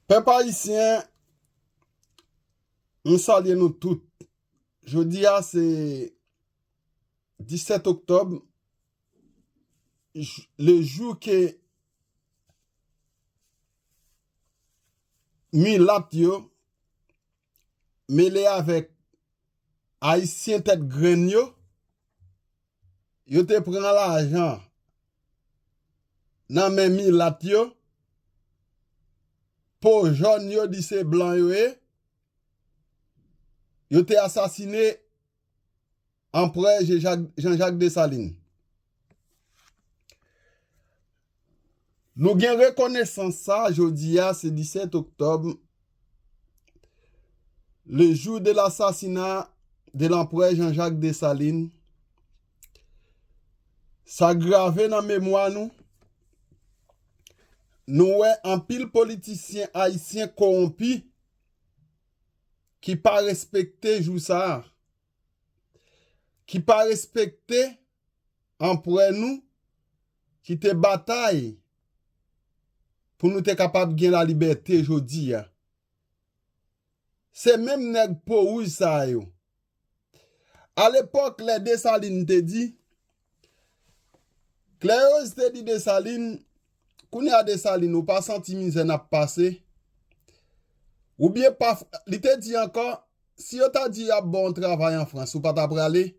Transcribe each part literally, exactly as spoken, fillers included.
Pèp ayisyen, m salye nou tout. Jodi a se disèt oktòb, j- le jou ke milat yo mele avèk ayisyen tèt grenn yo, yo te pran lajan nan men milat yo, po jòn yo di se blan yo ye, yo te asasine anprè Jean-Jacques, Jean-Jacques Dessalines. Nou gen rekonesans sa, jodi a se disèt oktòb, le jour de l'assassinat de l'empereur Jean-Jacques Dessalines. Sa grave nan memwa nou. Nou wè anpil politisyen ayisyen kowonpi ki pa respekte jou sa a, ki pa respekte anprè nou ki te batay pou nou te kapab gen lalibète jodi a. Se menm nèg po wouj sa yo. Alepòk, lè Desalin te di, Klèyoz te di Desalin, kounye a Desalin, ou pa santi mizè n ap pase? Oubyen pa, li te di ankò, si yo ta di y ap ba w yon travay an Frans, ou pa ta prale?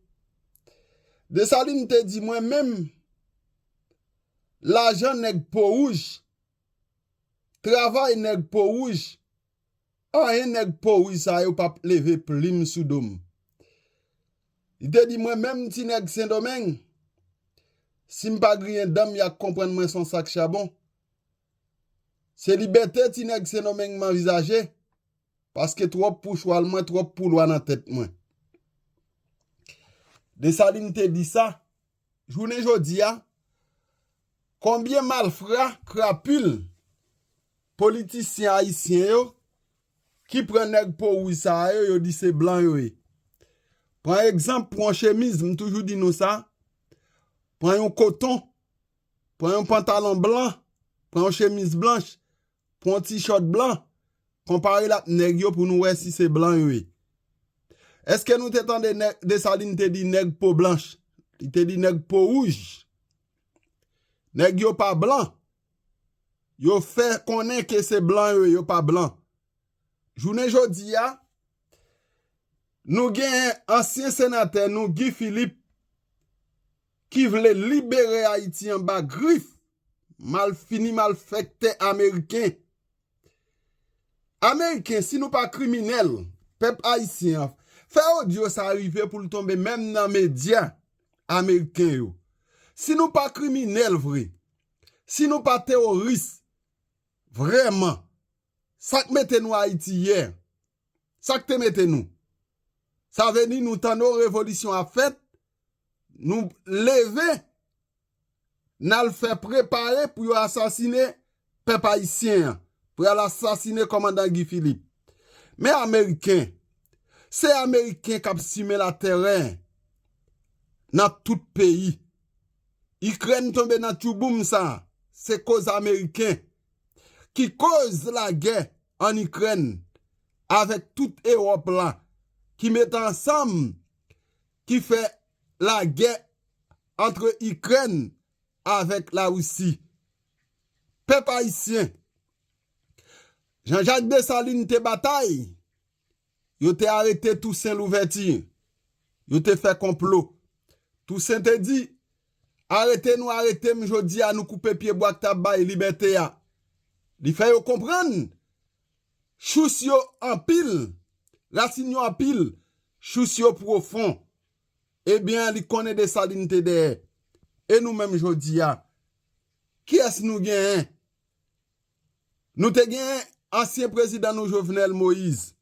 Desalin te di, mwen menm, lajan nèg po wouj, travay nèg po wouj, anyen nèg po wouj sa yo p ap leve plim sou do m. Li te di, mwen menm ti nèg Sendomeng, si m pa griyen dan m, y a konprann mwen se yon sak chabon. Se libète ti nèg Sendomeng m anvizaje, paske twòp pou chwal mwen, twòp pou lwa nan tèt mwen. Desalin te di sa, jounen jodi a, konbyen malfra, krapil, politisyen ayisyen yo, ki pran nèg po wouj sa a yo, yo di se blan yo ye. Pran egzanp, pran yon chemiz, m toujou di nou sa, pran yon koton, pran yon pantalon blan, pran yon chemiz blanch, pran yon tichòt blan, konpare l ak nèg yo pou nou wè si se blan yo ye. Èske nou te tande nèg, Desalin te di nèg po blanch? Li te di nèg po wouj. Nèg yo pa blan. Yo fè konnen ke se blan yo ye, yo pa blan. Jounen jodi a, nou gen ansyen senatè nou, Guy Philippe, ki vle libere Ayiti anba grif malfini, malfektè ameriken. Ameriken, si nou pa kriminèl, pèp ayisyen an, fè odyo sa rive pou l tonbe menm nan medya ameriken yo. Si nou pa kriminèl vre, si nou pa teworis vrèman, sa k mete nou Ayiti yè? Sa k te mete nou? Sa vle di nou tande w revolisyon ap fèt, nou leve, n al fè prepare pou yo asasine pèp ayisyen an, pou y al asasine kòmandan Guy Philippe. Men ameriken, se ameriken k ap simen latèrè nan tout peyi. Ikrèn tonbe nan tchouboum sa, se koz ameriken ki koz lagè ann Ikrèn avèk tout Ewòp la, ki mete ansanm, ki fè lagè antre Ikrèn avèk Larisi. Pèp ayisyen, Jean-Jacques Dessalines te batay, yo te arete Tousen Louvèti, yo te fè konplo. Tousen te di, arete nou, arete m, jodi a nou koupe pye bwa k t ap bay libète a. Li fè yo konprann, chous yo anpil, rasin yo anpil, chous yo pwofon. Ebyen, li konnen Desalin te dèyè. E nou menm jodi a, kiyès nou genyen? Nou te gen ansyen prezidan nou Jovenel Moïse.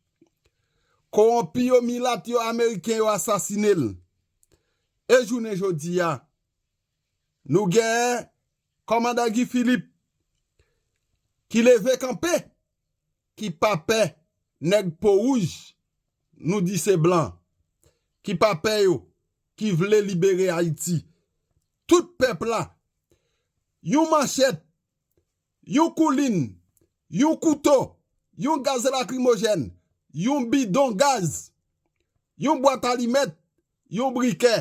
Kowonpi yo, milat yo, ameriken yo asasine l. E jounen jodi a, nou gen kòmandan Guy Philippe ki leve kanpe, ki pa pè nèg po wouj, nou di se blan, ki pa pè yo, ki vle libere Ayiti. Tout pèp la, yon manchèt, yon koulin, yon kouto, yon gaz lakrimojèn, yon bidon gaz, yon bwat alimèt, yon brikè.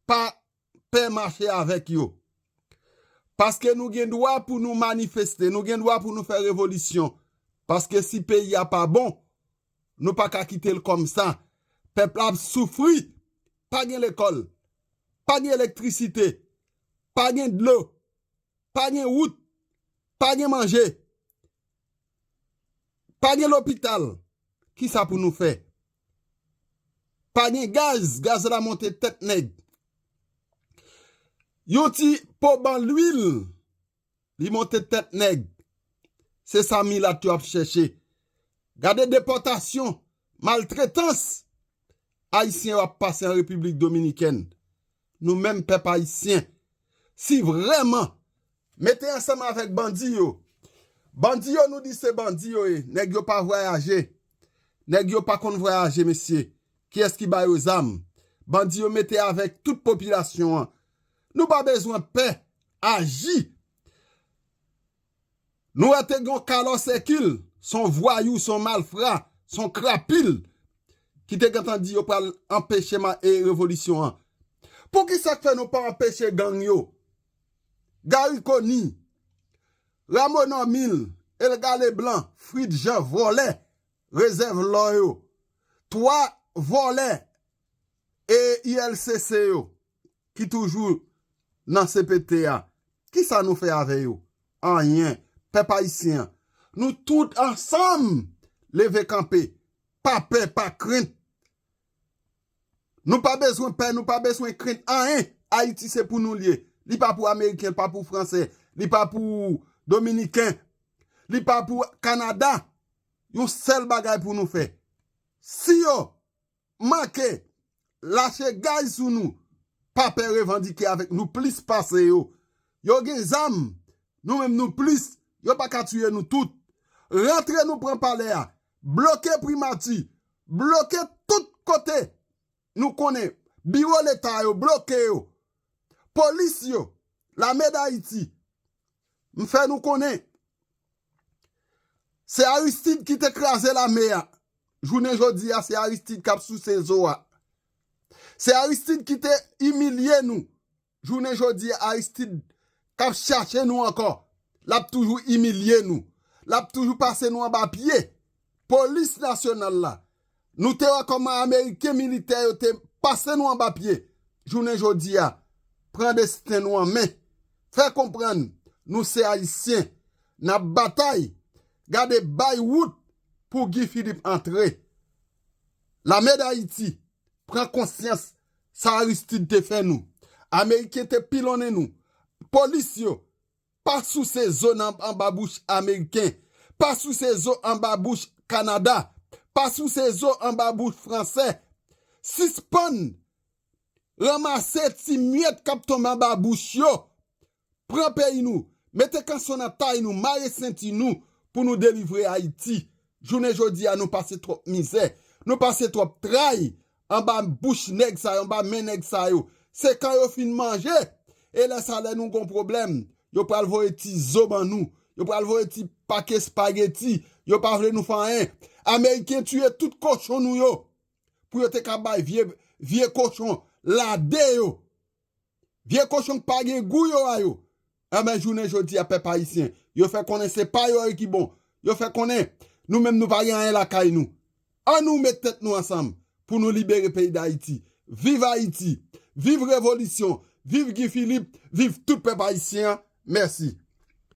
Pa pè mache avèk yo. Paske nou gen dwa pou nou manifeste, nou gen dwa pou nou fè revolisyon. Paske si peyi a pa bon, nou pa ka kite l kòmsa. Pèp la ap soufri. Pa gen lekòl, pa gen elektrisite, pa gen dlo, pa gen wout, pa gen manje, pa gen lopital. Kisa pou nou fè? Pa gen gaz, gaz la monte tèt nèg. Yon ti poban lwil, li monte tèt nèg. Se sa milat yo ap chèche. Gade depòtasyon, maltretans Ayisyen yo ap pase an Repiblik Dominikèn. Nou menm pèp ayisyen, si vrèman mete ansanm avèk bandi yo, bandi yo nou di se bandi yo ye, nèg yo pa vwayaje, nèg yo pa konn vwayaje, mesye. Kiyès ki ba yo zam? Bandi yo mete avèk tout popilasyon an. Nou pa bezwen pè, aji. Nou wè te gen yon Carlos Hercule, se yon vwayou, se yon malfra, se yon krapil, ki te gentan di yo pral anpeche ma-, e, revolisyon an. Poukisa k fè nou pa anpeche gang yo? Garry Conille, Rameau Normil, Edgar Leblanc, Fritz Jean, vòlè, rezèv lò yo. Twa vòlè e U L C C yo ki toujou nan C P T a. Kisa nou fè avè yo? Anyen. Pèp ayisyen an, nou tout ansanm leve kanpe. Pa pè, pa krent. Nou pa bezwen pè, nou pa bezwen krent anyen. Ayiti se pou nou l ye. Li pa pou Ameriken, li pa pou Fransè, li pa pou Dominiken, li pa pou Kanada. Yon sèl bagay pou nou fè. Si yo manke lache gaz sou nou, pa pè revandike avèk nou plis pase yo. Yo gen zam, nou menm nou plis, yo pa ka tiye nou tout. Rantre nou pran palè a, bloke primati, bloke tout kote nou konnen, biwo leta yo, bloke yo, polis yo, lame Dayiti. M fè nou konnen, se Aristide ki te kraze lame a. Jounen jodi a, se Aristide k ap souse zo a. Se Aristide ki te imilye nou. Jounen jodi a, Aristide k ap chache nou ankò. L ap toujou imilye nou. L ap toujou pase nou anba pye. Polis nasyonal la, nou te wè kòman Ameriken militè yo te pase nou anba pye. Jounen jodi a, pran desten nou an men. Fè konprann nou se Ayisyen. N ap batay. Gade, bay wout pou Guy Philippe antre. Lame Dayiti, pran konsyans sa Aristide te fè nou. Ameriken te pilonnen nou. Polis yo, pa souse zo nan anba bouch Ameriken. Pa souse zo anba bouch Kanada. Pa souse zo anba bouch Fransè. Sispann ranmase ti myèt k ap tonbe anba bouch yo. Pran peyi nou. Mete kanson nan tay nou. Mare senti nou pou nou delivre Ayiti. Jounen jodi a, nou pase twòp mizè. Nou pase twòp tray anba bouch nèg sa yo, anba men nèg sa yo. Se kan yo fin manje, e lè sa lè nou gon pwoblèm, yo pral voye ti zo ban nou. Yo pral voye ti pak espageti. Yo pa vle nou fè anyen. Ameriken tiye tout kochon nou yo. Pou yo te ka bay vye, vye kochon lade yo. Vye kochon k pa gen gou yo a yo. Enben, jounen jodi a, pèp ayisyen, yo fè konnen se pa yo ki bon. Yo fè konnen nou menm nou pa gen anyen lakay nou. An nou met tèt nou ansanm pou nou libere peyi Dayiti. Viv Ayiti! Viv revolisyon! Viv Guy Philippe! Viv tout pèp ayisyen an! Mèsi.